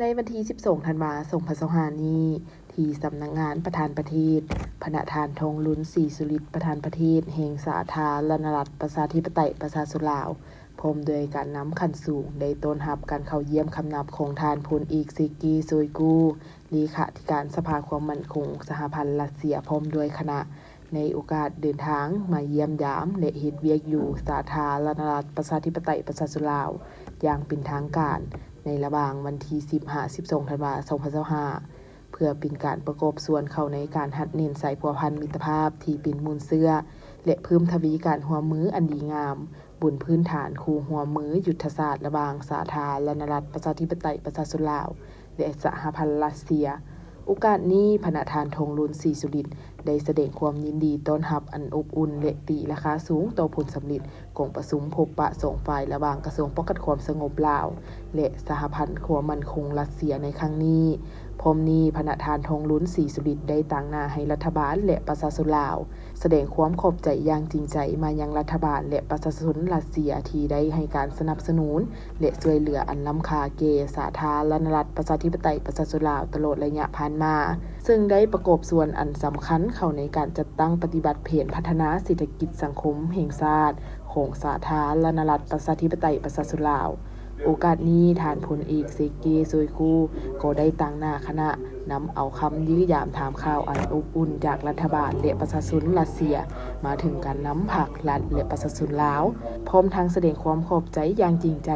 ໃນວັນທີສິບສອງ ທັນວາ ສອງພັນຊາວຫ້ານີ້ ທີ່ສຳນັກງານປະທານປະເທດ, ພະນະທ່ານ ທອງລຸນ ສີສຸລິດ ປະທານປະເທດແຫ່ງສາທາລະນະລັດ ປະຊາທິປະໄຕ ປະຊາຊົນລາວ ພ້ອມດ້ວຍການນຳຂັ້ນສູງ ໄດ້ຕ້ອນຮັບການເຂົ້າຢ້ຽມຄຳນັບຂອງທ່ານ ພົນເອກ ເຊເກ ໂຊຍກູ ເລຂາທິການສະພາຄວາມໝັ້ນຄົງສະຫະພັນຣັດເຊຍ ພ້ອມດ້ວຍຄະນະ ໃນໂອກາດເດີນທາງມາຢ້ຽມຢາມ ແລະ ເຮັດວຽກຢູ່ສາທາລະນະລັດ ປະຊາທິປະໄຕ ປະຊາຊົນລາວ ຢ່າງເປັນທາງການ ໃນລະຫວ່າງວັນທີສິບຫາສິບສອງ ທັນວາ ສອງພັນຊາວຫ້າ ເພື່ອເປັນການປະກອບສ່ວນເຂົ້າໃນການຮັດແໜ້ນສາຍພົວພັນມິດຕະພາບທີ່ເປັນມູນເຊື້ອ ແລະ ເພີ່ມທະວີການຮ່ວມມືອັນດີງາມ ບົນພື້ນຖານຄູ່ຮ່ວມມືຍຸດທະສາດລະຫວ່າງສາທາລະນະລັດ ປະຊາທິປະໄຕ ປະຊາຊົນລາວ ແລະ ສະຫະພັນຣັດເຊຍ. ໂອກາດນີ້, ພະນະທ່ານ ທອງລຸນ ສີສຸລິດ ໄດ້ສະແດງຄວາມຍິນດີຕ້ອນຮັບອັນອົບອຸ່ນ ແລະ ຕີລາຄາສູງຕໍ່ຜົນສຳເລັດ ກອງປະຊຸມພົບປະສອງຝ່າຍລະຫວ່າງກະຊວງປ້ອງກັນຄວາມສະຫງົບລາວ ແລະ ສະຫະພັນຄວາມໝັ້ນຄົງຣັດເຊຍໃນຄັ້ງນີ້. ພ້ອມນີ້, ພະນະທ່ານ ທອງລຸນ ສີສຸລິດ ໄດ້ຕາງໜ້າໃຫ້ລັດຖະບານ ແລະ ປະຊາຊົນລາວ ສະແດງຄວາມຂອບໃຈຢ່າງຈິງໃຈມາຍັງລັດຖະບານ ແລະ ປະຊາຊົນຣັດເຊຍ ທີ່ໄດ້ໃຫ້ການສະໜັບສະໜູນ ແລະ ຊ່ວຍເຫຼືອອັນລ້ຳຄ່າແກ່ສາທາລະນະລັດ ປະຊາທິປະໄຕ ປະຊາຊົນລາວ ຕະຫຼອດໄລຍະຜ່ານມາ, ເຊິ່ງໄດ້ປະກອບສ່ວນອັນສຳຄັນເຂົ້າໃນການຈັດຕັ້ງປະຕິບັດແຜນພັດທະນາເສດຖະກິດສັງຄົມແຫ່ງຊາດ ຂອງສາທາລະນະລັດ ປະຊາທິປະໄຕ ປະຊາຊົນລາວ. ໂອກາດນີ້, ທ່ານ ພົນເອກ ເຊເກ ໂຊຍກູ ກໍໄດ້ຕາງໜ້າຄະນະ ນຳເອົາຄຳຢ້ຽມຢາມຖາມຂ່າວອັນອົບອຸ່ນຈາກລັດຖະບານ ແລະ ປະຊາຊົນຣັດເຊຍ ມາເຖິງການນຳພັກ, ລັດ ແລະ ປະຊາຊົນລາວ, ພ້ອມທັງສະແດງຄວາມຂອບໃຈຢ່າງຈິງໃຈ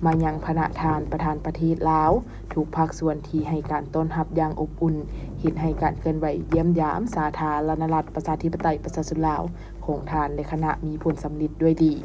ມາຍັງພະນະທ່ານປະທານປະເທດລາວ ທຸກພາກສ່ວນທີ່ໃຫ້ການຕ້ອນຮັບຢ່າງອົບອຸ່ນ, ເຮັດໃຫ້ການເຄື່ອນໄຫວຢ້ຽມຢາມສາທາລະນະລັດ ປະຊາທິປະໄຕ ປະຊາຊົນລາວ ຂອງທ່ານ ແລະ ຄະນະມີຜົນສຳເລັດດ້ວຍດີ.